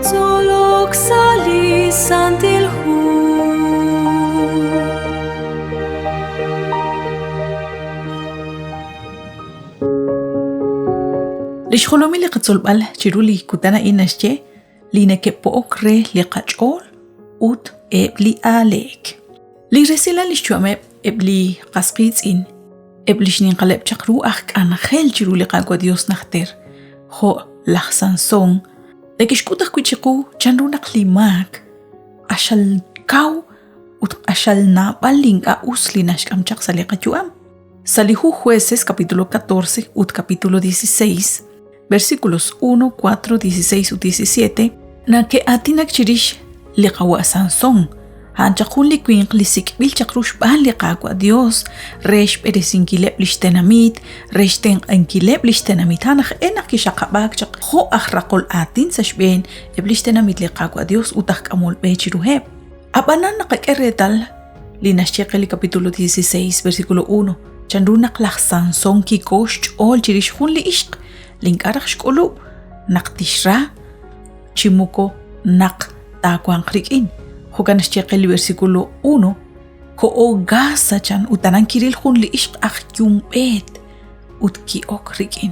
Tzolok sa' li Santil Hu. Li xjolomil li qatzolb'al chiru li kutan a'in naxye li neke'po'ok re li qach'ool ut eb' li aaleek. Li resilal lix yu'ameb' eb' li qas qiitz'in, eb' li xninqaleb' chaq ru aj k'anjel chiru li Qaawa' Dios najter, jo' laj Sansón, neke'xk'ut ajwi' chiqu chanru naq li maak q'axal kaw ut q'axal naab'al li ink'a' us li naxk'am chaq sa' li qayu'am. Sa' li hu Jueces capítulo 14 ut capítulo 16, versículos 1, 4, 16 ut 17, nake'aatinak chirix li qawa' Sansón, a'an chaq jun li winq li sik'b'il chaq ru xb'aan li Qaawa' Dios re xb'eresinkileb' lix tenamit, re xtenq'ankileb' lix tenamit. A'an aj e naq kixaqab'aak chaq jo' aj raqol aatin sa' xb'een eb' lix tenamit li Qaawa' Dios ut aj k'amol b'e chiruheb'. Ab'anan naqak'e reetal li naxye qe li capítulo 16, versículo 1, chanru naq laj Sansón kiko xch'ool chirix jun li ixq li ink'a' raj xk'ulub' naq tixra chi moko naq taawanq rik'in. Jo'kan naxye qe li versículo 1, ko'o Gaza chan ut aran kiril jun li ixq aj yumb'eet ut ki'ok rik'in.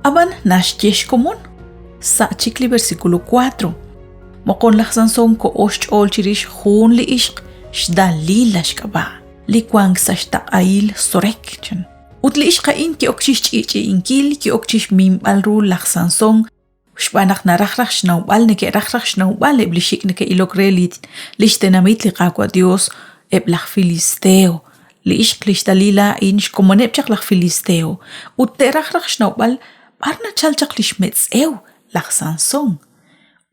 Ab'an naxye xkomon sa' chik li versículo 4, Moqon laj Sansón koho xch'ool chirix jun li ixq xDalila xk'ab'a', li wank sa' xtaq'ahil Sorek, chan. Ut li ixq a'in ki'ok chi xch'i'ch'i'inkil, ki'ok chi xminb'al ru laj Sansón xb'aan naq naraj raj xnawb'al, neke'raj raj xnawb'al eb' li xik' neke'ilok re li xtenamit li Qaawa' Yos, eb' laj Filisteo. Li ixq li xDalila a'in xkomoneb' chaq laj Filisteo ut te'raj raj xnawb'al b'ar nachalk chaq li xmetz'ew laj Sansón.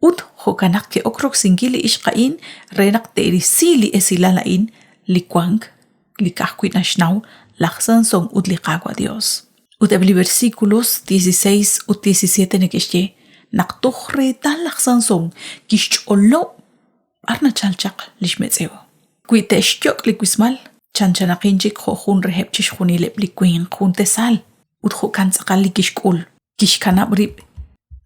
Ut jo'kan naq ke'ok roksinkil li ixq a'in re naq te'risi li esilal a'in li wank li ka'ajwi' naxnaw laj Sansón ut li Qaawa' Dios. Ut eb' li versículos 16 ut 17 neke'xye naq toj reetal laj Sansón kixch'olob' b'ar nachal chaq li xmetz'ew. Wi te'xyok' li wismal, chanchanaqin chik jo' jun reheb' chixjunileb' li winq jun tesal. Ut jo'kan tz'aqal li kixk'ul. Kixkanab' rib'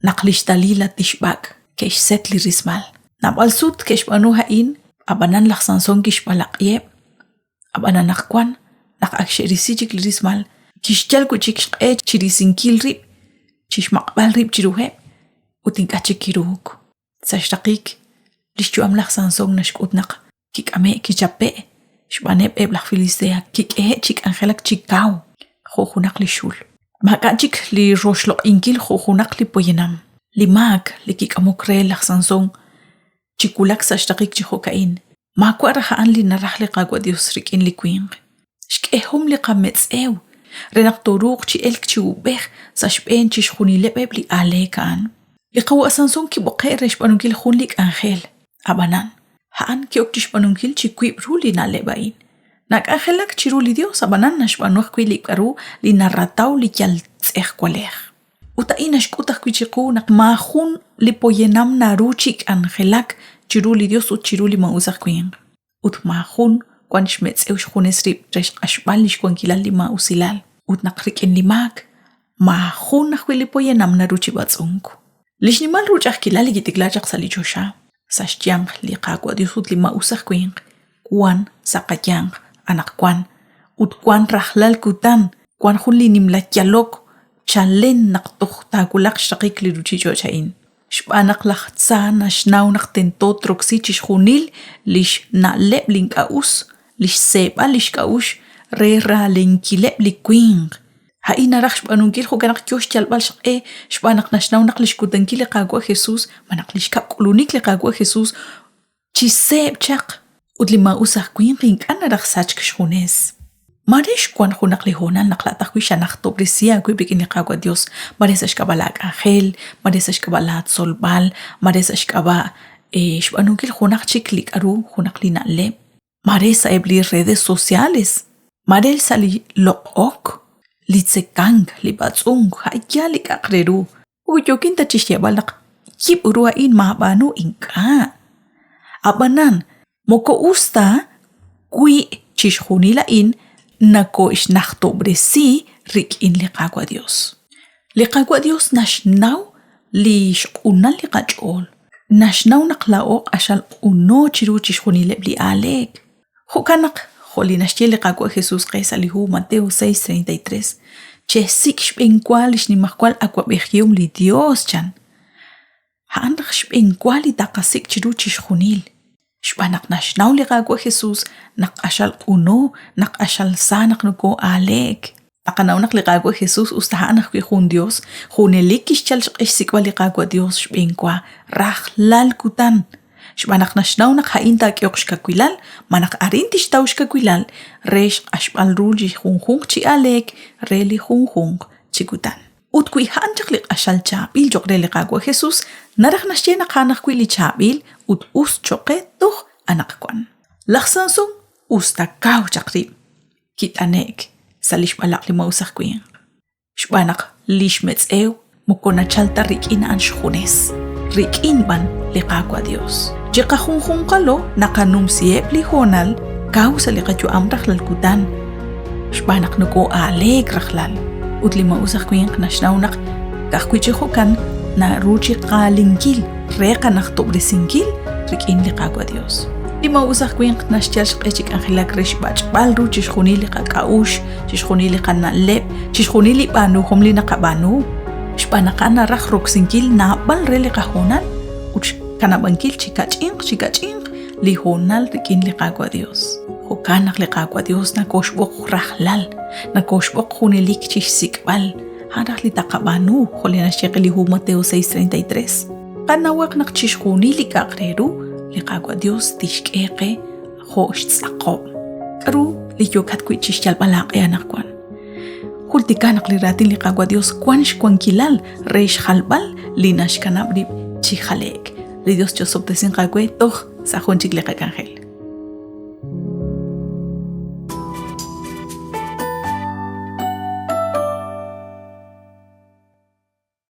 naq li xDalila tixb'ak' ke'xset li rismal. Naab'al sut ke'xb'aanu a'in, ab'anan laj Sansón kixb'alaq'iheb'. Ab'an anaqwan, naq ak xe'risi chik li rismal, kixyal wi' chik xq'e chi risinkil rib', chi xmaq'b'al rib' chiruheb', ut ink'a' chik kiruuk. Sa' xraqik, li xyu'am laj Sansón naxk'ut naq kik'ame'k kichape'k xb'aaneb' eb' laj Filistea, kik'ehe'k chi k'anjelak chi kaw jo' junaq li xul. Maak'a' chik li roxloq'inkil jo' junaq li poyanam. Li maak li kik'amok re laj Sansón chi wulak sa' xraqik chi jo'ka'in, maawa' raj a'an li naraj li Qaawa' Yos rik'in li winq. Xk'ehom li qametz'ew re naq tooruuq chi elk chi uub'ej sa' xb'een chixjunileb' eb' li aaleek a'an. Li qawa' Sansón kib'oqe'k re xb'aanunkil jun li k'anjel. Ab'anan, a'an ki'ok chi xb'aanunkil chi wiib' ru li na'leb' a'in. Nak'anjelak chiru li Yos, ab'anan naxb'aanu ajwi' li k'aru li narataw li yal tz'ejwalej. Ut a'in naxk'ut ajwi' chiqu naq maajun li poyanam naru chi k'anjelak chiru li Yos ut chiru li maa'us aj winq. Ut maajun wank xmetz'ew xjunes rib' re xq'axb'al li xwankilal li maa'usilal. Ut naq rik'in li maak, maajun ajwi' li poyanam naru chi b'atz'unk. Li xnimal ru ch'a'ajkilal li kitikla chaq sa' li choxa, sa' xyanq li Qaawa' Dios ut li maa'us aj winq, wan sa' qayanq anaqwan ut wan rajlal kutan, wan jun li nimla yalok chalen naq toj taawulaq xraqik li ruuchich'och' a'in. Xb'aan naq laj Tza naxnaw naq tento troksi chixjunil li xna'leb' li ink'a' us, li xseeb'al li xk'a'uxl re raalenkileb' li winq. A'in naraj xb'aanunkil jo'kan naq yo xyalb'al xq'e xb'aan naq naxnaw naq li xkutankil li Qaawa' Jesús malaj li xkab' k'ulunik li Qaawa' Jesús chi seeb' chaq ut li maa'us aj winq ink'a' naraj sachk xjunes. Maare xwank junaq li hoonal naq laa'at ajwi' xanajtob'resi aawib' rik'in li Qaawa' Dios, maare sa' xk'ab'a' laak'anjel, maare sa' xk'ab'a' laatzolb'al, maare sa' xk'ab'a' xb'aanunkil junaq chik li k'aru, junaq li na'leb', maare sa'eb' li redes sociales, maare sa' li loq'ok, li tzekank, li b'atz'unk, a' yaal li k'a'aq re ru. Moko yookin ta chi xyeeb'al naq yib' ru a'in maab'aanu ink'a'. Ab'anan, moko us ta wi chixjunil a'in nakooxnajtob'resi rik'in li Qaawa' Dios. Li Qaawa' Dios naxnaw li xq'unal li qach'ool, naxnaw naq laa'o q'axal q'uno chiru chixjunileb' li aaleek. Jo'kan naq, jo' li naxye li Qaawa' Jesus qe sa' li hu Mateo 6:33, Chesik' xb'enwa li xnimajwal awab'ejihom li Yos, chan. A'an raj xb'enwa li taqasik' chiru chixjunil. Xb'aan naq naxnaw li Qaawa' Jesus naq q'axal q'uno, naq q'axal sa naq nokoo'aaleek. Naqanaw naq li Qaawa' Jesus us ta a'an ajwi' jun Dios, junelik kixyal xq'e xsik'b'al li Qaawa' Dios xb'eenwa rajlal kutan, xb'aan naq naxnaw naq a'in taak'ehoq xkawilal malaj arin tixtaw xkawilal re xq'axb'al ru li junjunq chi aaleek re li junjunq chi kutan. Ut wi a'an chaq li q'axal chaab'il cho'q re li Qaawa' Jesus, naraj naxye naq a'an ajwi' li chaab'il ut us cho'q qe toj anaqwan. Laj Sansón us ta kaw chaq rib', kit'ane'k sa' li xb'alaq' li maa'us aj winq. Xb'aan naq li xmetz'ew moko nachalk ta rik'in a'an xjunes, rik'in b'an li Qaawa' Yos. Chiqajunjunqalo naqanumsiheb' li hoonal kaw sa' li qayu'am rajlal kutan, xb'aan naq nokoo'aaleek rajlal. Ut li maa'us aj winq naxnaw naq ka'ajwi' chi jo'kan naru chi qaalinkil re qanajtob'resinkil rik'in li Qaawa' Dios. Li maa'us aj winq naxyal xq'e chi k'anjelak re xb'ach'b'al ru chixjunil li qak'a'uxl, chixjunil li qana'leb', chixjunil li b'aanuhom li naqab'aanu, xb'aan naq a'an naraj roksinkil naab'al re li qahoonal ut xkanab'ankil chi kach'inq chi kach'inq li hoonal rik'in li Qaawa' Dios. Jo'kan naq li Qaawa' Dios nakooxb'oq rajlal, nakooxb'oq junelik chi xsik'b'al A'an raj li taqab'aanu, jo' li naxye qe li hu Mateo 6:33. Qanawaq naq chixjunil li k'a'aq re ru li Qaawa' Dios tixk'e qe jo' xtz'aqob'. K'aru li yookat wi' chixyalb'al aaq'e anaqwan? Jultika naq li raatin li Qaawa' Dios wank xwankilal re xjalb'al li naxkanab' rib' chi jale'k. Li Dios chosob'tesinq aawe toj sa' jun chik li qak'anjel.